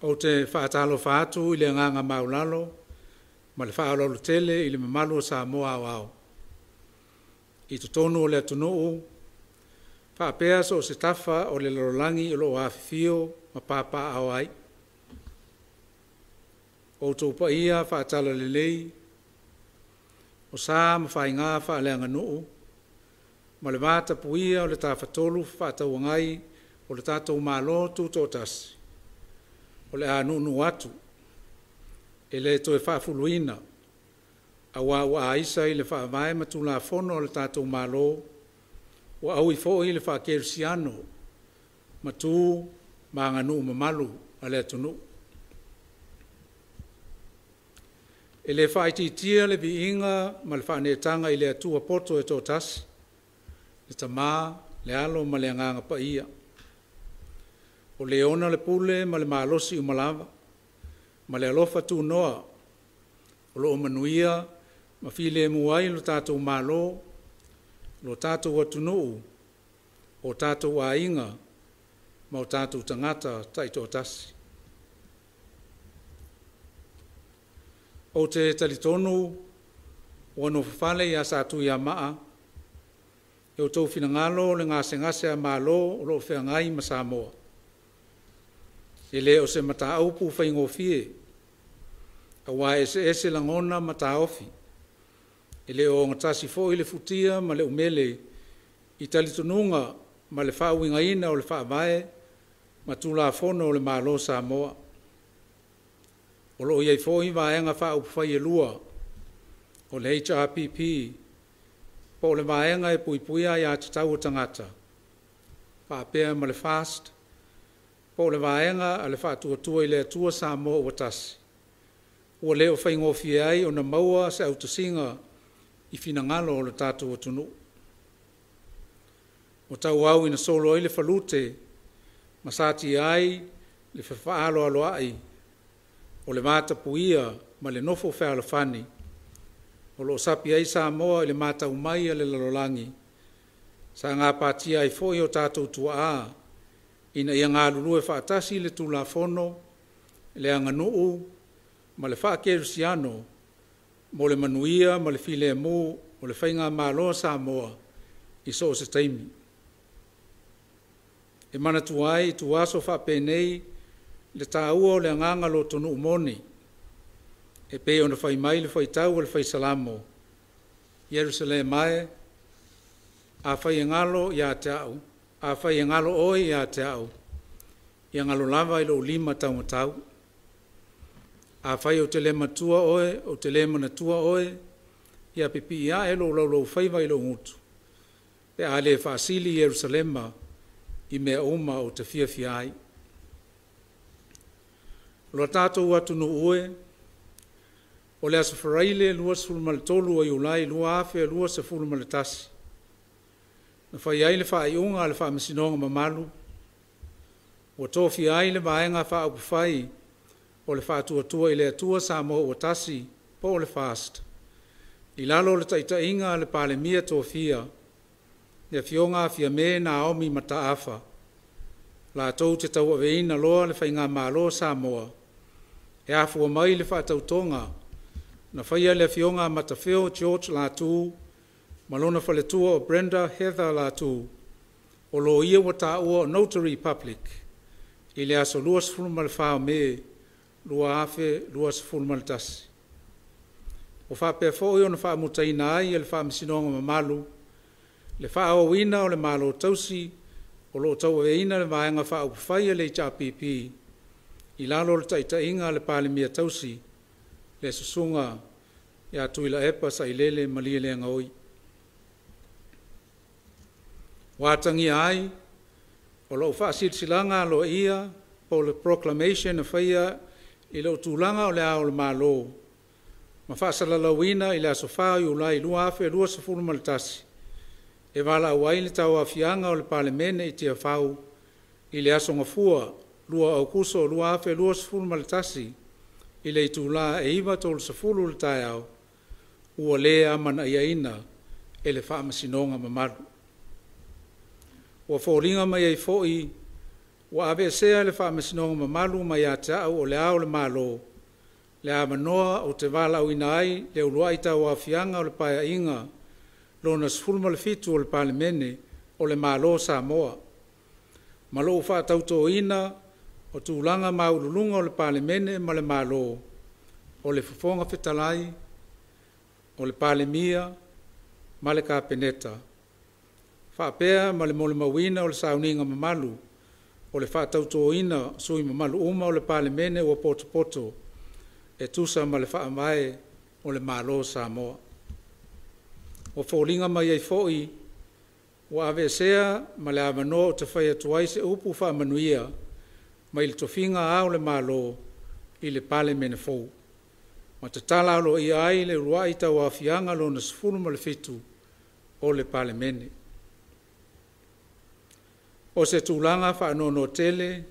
Ou te faatalofa atu i le agaga maualalo ma le faaaloalo tele i le mamalu o Samoa aoao i totonu o le atunuu faapea so o se tafa o le lalolagi o lo o afifio ma papaaao ai. O outou paia faatalalelei, o sa ma faiga faaleaganuu ma le vatapuia o le Tafatolu Fefaatauagai o le tatou Malo Tutoatasi, o le a nuunuu atu, e le toe faafuluina aua ua aisa i le Faavae ma Tulafono a le tatou Malo, ua aui foi i le faakerisiano ma tu ma aganuu mamalu a le atunuu. E le faaitiitia le viiga ma le faaneetaga i le Atua poto e toatasi, le Tama, le Alo ma le Agaga Paia, o le ona le pule ma le malosi uma lava, ma le alofa tunoa o lo o manuia ma filemu ai lo tatou Malo, lo tatou atunuu, o tatou aiga ma o tatou tagata taitoatasi. Ou te talitonu ua nofofale ia Satuiamaa i outou finagalo le gasegase a Malo o lo o feagai ma Samoa. E le o se mataupu faigofie aua e eseese lagona ma taofi. E le o ogatasi foi le futia ma le umele i talitonuga ma le faauigaina o le Faavae ma Tulafono o le Malo o Samoa. O lo o i ai foi Vaega Faaupufai e lua, o le HRPP po o le Vaega e Puipuia Aia Tatau a Tagata faapea ma le FAST po o le Vaega a le Faatuatua i le Atua Samoa ua Tasi, ua le o faigofie ai ona maua se autasiga i finagalo o le tatou atunuu. Ua tauau ina solo ai le falute ma satia ai le fefaaloaloai o le vatapuia ma le nofo fealofani o lo o sapi ai Samoa i le matau mai a le lalolagi, sa gapatia ai foi o tatou tuaa ina ia galulue faatasi le Tulafono, le aganuu ma le faakerisiano mo le manuia ma le filemu o le Faigamalo a Samoa i so o se taimi. E manatua ai ituaso faapenei le taua o le agaga lotonuu moni e pei ona fai mai le fuaitau a le Fai Salamo, “Ierusalema e, afai e galo ia te au, afai e galo oe ia te au, ia galo lava i lou lima taumatau. Afai ou te le matua oe, ou te le manatua oe, ia pipii ae lou laulaufaiva i lou gutu, pe a le faasili Ierusalema i mea uma ou te fiafia ai.” Lo tatou atunuu e, o le Aso Faraile 23 o Iulai 2021, na faia ai le faaiuga a le Faamasinoga Mamalu ua tofia ai le Vaega Faaupufai o le Faatuatua i le Atua Samoa ua Tasi po o le FAST i lalo o le taitaiga a le Palemia Tofia, le Afioga Fiame Naomi Mataafa, latou te tauaveina loa le Faigamalo a Samoa e afua mai i le faatautoga na faia e le Afioga ia Matafeo George Latu ma lona faletua o Brenda Heather Latu, o Loia ua taua o Notary Public i le aso 24 o Me 2021. Ua faapea foi ona faamutaina ai e le Faamasinoga Mamalu le faaauauina o le Malo Tausi o lo o tauaveina le Vaega Faaupufai a le HRPP i lalo o le taitaiga a le Palemia Tausi, le Susuga ia Tuilaepa Sailele Malielegaoi. Ua atagia ai o lau Faasilasilaga Aloaia po o le Proclamation na faia i lou Tulaga o Le Ao o le Malo ma faasalalauina i le aso 4 Iulai 2021 e valaau ai le Tauaofiaga o le Palemene i Tiafau i le aso Gafua 2 o Aokuso 2021 i le itula e 9:30 i le taeao, ua le amanaiaina e le Faamasinoga Mamalu. Ua foliga mai ai foi Ua aveesea e le Faamasinoga mamalu mai ia te a'u o Le Ao o le Malo le avanoa ou te valaauina ai le uluai tauaofiaga o le Paeaiga Lona XVII o le Palemene o le Malo o Samoa, ma lou faatautoina o tulaga maualuluga o le Palemene ma le Malo, o le Fofoga Fetalai, o le Palemia ma le Kapeneta, faapea ma le molimauina o le sauniga mamalu o le faatautoina o sui usufono mamalu uma o le Palemene ua potopoto e tusa ma le Faavae o le Malo o Samoa. Ua foliga mai ai fo'i ua aveesea ma le avanoa ou te fai atu ai se upu faamanuia mai le tofiga Ao o le Malo i le Palemene fou, ma tatala aloaia ai le uluai tauaofiaga Lona XVII o le Palemene. O se tulaga faanoanoa tele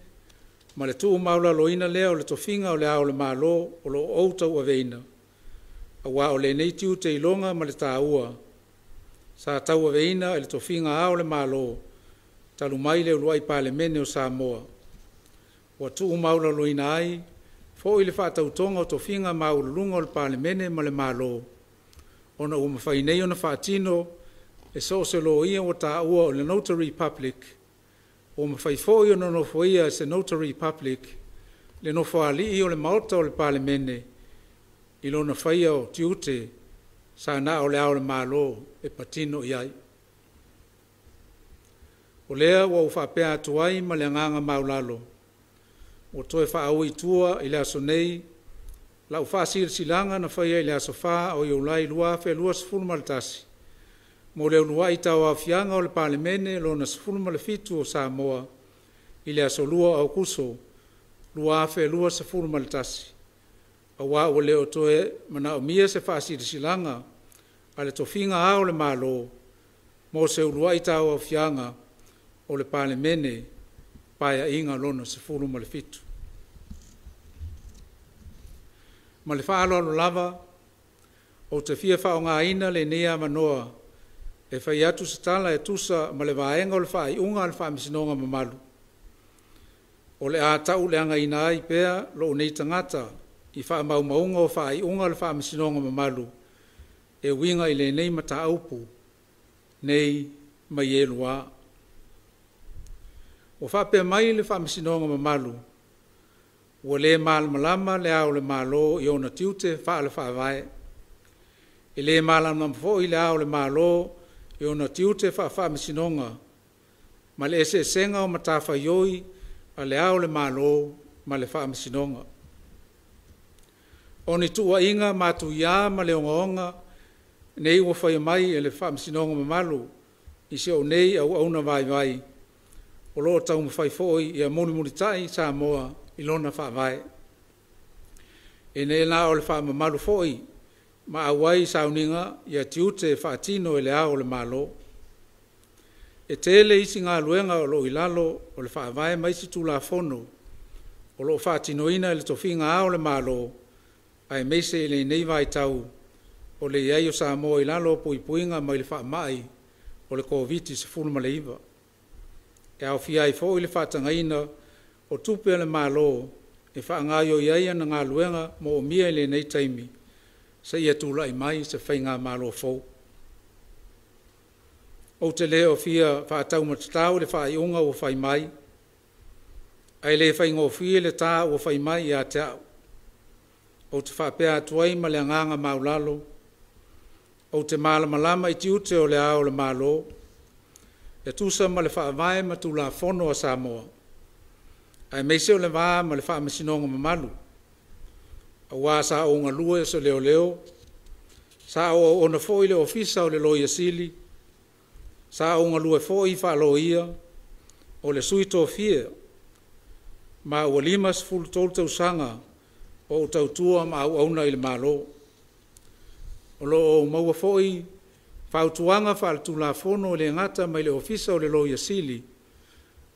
ma le tuumaualaloina lea o le tofiga o Le Ao o le Malo o lo o ou tauaveina, aua o lenei tiute iloga ma le taua sa tauaveina e le tofiga Ao o le Malo talu mai le uluai Palemene o Samoa, ua tuumaualaloina ai foi le faatautoga o tofiga maualuluga o le Palemene ma le Malo, ona ua mafai nei ona faatino e so o se Loia ua taua o le Notary Public, ua mafai foi ona nofoia e se Notary Public le Nofoalii o le Maota o le Palemene i lona faia o tiute sa na o Le Ao o le Malo e patino i ai. O lea ua ou faapea atu ai ma le agaga maualalo, ua toe faaui i tua i le aso nei lau Faasilasilaga na faia i le aso 4 o Iulai 2021 mo le uluai tauaofiaga o le Palemene Lona XVII o Samoa i le aso 2 o Aokuso 2021, aua ua le o toe manaomia se faasilasilaga a le tofiga Ao o le Malo mo se uluai tauaofiaga o le Palemene Paeaiga Lona XVII. Ma le faaaloalo lava, ou te fia faaaogaina lenei avanoa e fai atu se tala e tusa ma le vaega o le faaiuga a le Faamasinoga mamalu, o le a tauleagaina ai pea lou nei tagata i faamaumauga o faaiuga a le Faamasinoga mamalu e uiga i lenei mataupu nei ma e lua. Ua faapea mai le Faamasinoga mamalu, ua le malamalama Le Ao o le Malo i ona tiute faale-Faavae. E le malamalama foi Le Ao o le Malo i ona tiute faa-Faamasinoga ma le eseesega o matafaioi a Le Ao o le Malo ma le Faamasinoga. O ni tuuaiga matuia ma le ogaoga nei ua faia mai e le Faamasinoga mamalu i si ou nei auauna vaivai o lo o taumafai foi ia mulimulitai Samoa i lona Faavae. E le na o le faamamalu foi ma auai i sauniga ia tiute e faatino e Le Ao o le Malo. E tele isi galuega o lo o i lalo o le Faavae ma isi Tulafono o lo o faatinoina e le tofiga Ao o le Malo, aemaise i lenei vaitau o le i ai o Samoa i lalo o puipuiga mai le faamai o le Koviti-19, e aofia ai foi le faatagaina o tupe a le Malo e faagaoioi ai ana galuega moomia i lenei taimi seia tulai mai se faigamalo fou. Ou te le o fia faataumatatao i le faaiuga ua fai mai, ae le faigofie le ta ua fai mai ia te a'u. Ou te faapea atu ai ma le agaga maualalo, ou te malamalama i tiute o Le Ao o le Malo e tusa ma le Faavae ma Tulafono a Samoa, aemaise o le va ma le Faamasinoga mamalu, aua sa ou galue o se leoleo, sa ou auauna foi i le Ofisa o le Loia Sili, sa ou galue foi faa-Loia, o le Sui Tofia, ma ua 53 tausaga o ou tautua ma auauna i le Malo. O lo o ou maua foi fautuaga faale-Tulafono e le gata mai le Ofisa o le Loia Sili,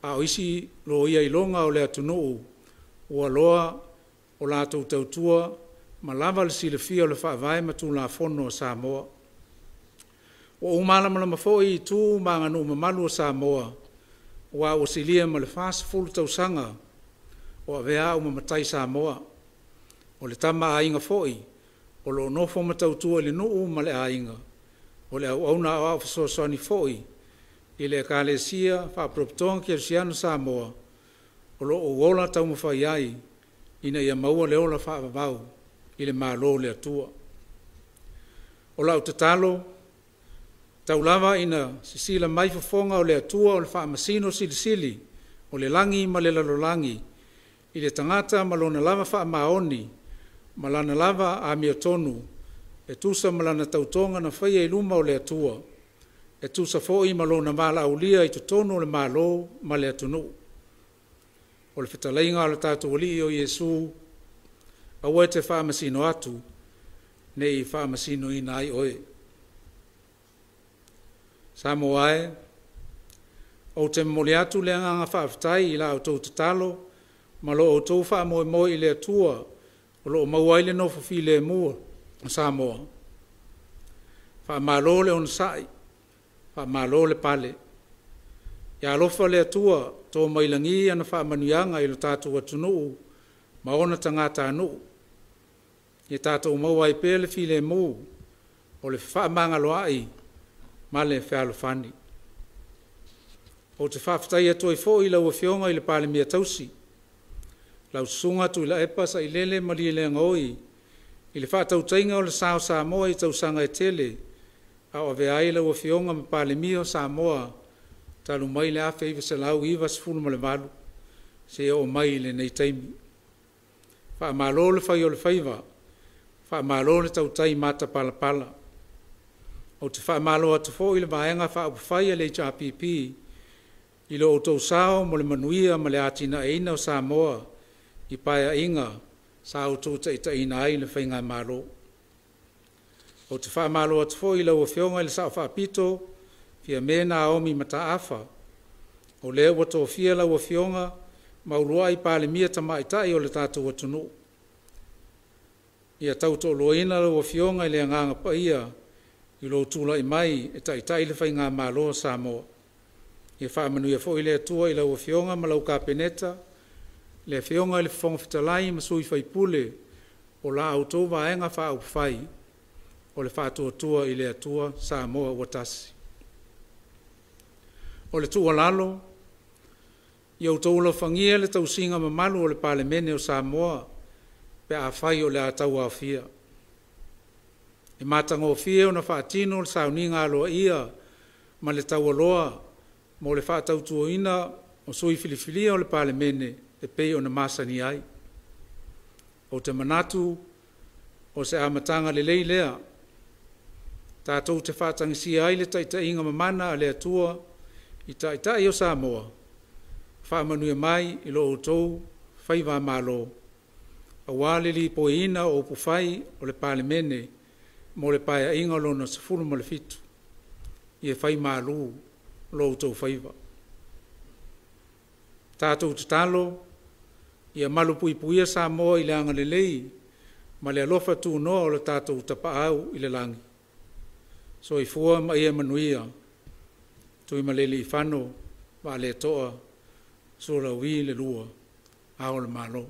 a o isi loia iloga o le atunuu ua loa o latou tautua ma lava le silafia o le Faavae ma Tulafono a Samoa. Ua ou malamalama foi i tu ma aganuu mamalu a Samoa Ua ua silia ma le 40 tausaga o avea a'u ma matai Samoa, o le tama aiga foi o loo nofo ma tautua i le nuu ma le aiga, o le auauna aoao fesoasoani foi i le Ekalesia Faalapotopotoga Kerisiano Samoa o lo o ou ola taumafai ai ina ia maua le ola faavavau i le Malo o le Atua. O lau tatalo, tau lava ina sisila mai fofoga o le Atua o le Faamasino Silisili o le lagi ma le lalolagi i le tagata ma lona lava faamaoni ma lana lava amiotonu e tusa ma lana tautoga na faia i luma o le Atua, e tusa foi ma lona valaaulia i totonu o le Malo ma le atunuu. O le fetalaiga a lo tatou Alii o Iesu, aua e te faamasino atu, ne i faamasinoina ai oe. Samoa e, ou te momoli atu le agaga faafetai i la outou tatalo ma lo outou faamoemoe i le Atua o lo o maua ai le nofo filemu o Samoa. Faamalo le onosai, faamalo le pale. Ia alofa le Atua to mai lagi ana faamanuiaga i lo tatou atunuu ma ona tagatanuu. Ia tatou maua ai pea le filemu o le fefaamagaloai ma le fealofani. Ou te faafetai atu ai foi i lau Afioga i le Palemia Tausi, lau Susuga Tuilaepa Sailele Malielegaoi i le faatautaiga o le sa o Samoa i tausaga e tele a o avea ai lau Afioga ma Palemia o Samoa talu mai le 1998 seia oo mai i lenei taimi. Faamalo le fai o le faiva, faamalo le tautai matapalapala. Ou te faamalo atu foi i le Vaega Faaupufai a le HRPP i lo outou sao mo le manuia ma le atinaeina o Samoa i Paeaiga sa outou taitaiina ai le Faigamalo. Ou te faamalo atu foi i lau Afioga i le Sao Faapito, Fiame Naomi Mataafa, o lea ua tofia lau Afioga ma uluai Palemia Tamaitai o le tatou atunuu. Ia tautoaluaina lau Afioga i le Agaga Paia i lou tulai mai e taitai le Faigamalo a Samoa. Ia faamanuia foi le Atua i lau Afioga ma lau Kapeneta, le Afioga i le Fofoga Fetalai ma sui usufono o la outou Vaega Faaupufai o le Faatuatua i le Atua Samoa ua Tasi. O le tuualalo, ia outou alofagia le tausiga mamalu o le Palemene o Samoa pe afai o le a tauaofia. E matagofie ona faatino le sauniga aloaia ma le taualoa mo le faatautoina o sui filifilia o le Palemene e pei ona masani ai. Ou te manatu o se amataga lelei lea tatou te faatagisia ai le taitaiga mamana a le Atua i Taitai o Samoa, faamanuia mai i lo outou faivamalo aua le lipoiina o upufai o le Palemene mo le Paeaiga Lona XVII. Ia fai malu lo outou faiva. Tatou tatalo ia malu puipuia Samoa i le agalelei ma le alofa tunoa o le tatou Tapaau i le Lagi. Soifua ma ia manuia. Tuimalealiifano Vaaletoa Sualauvi II, Ao o le Malo.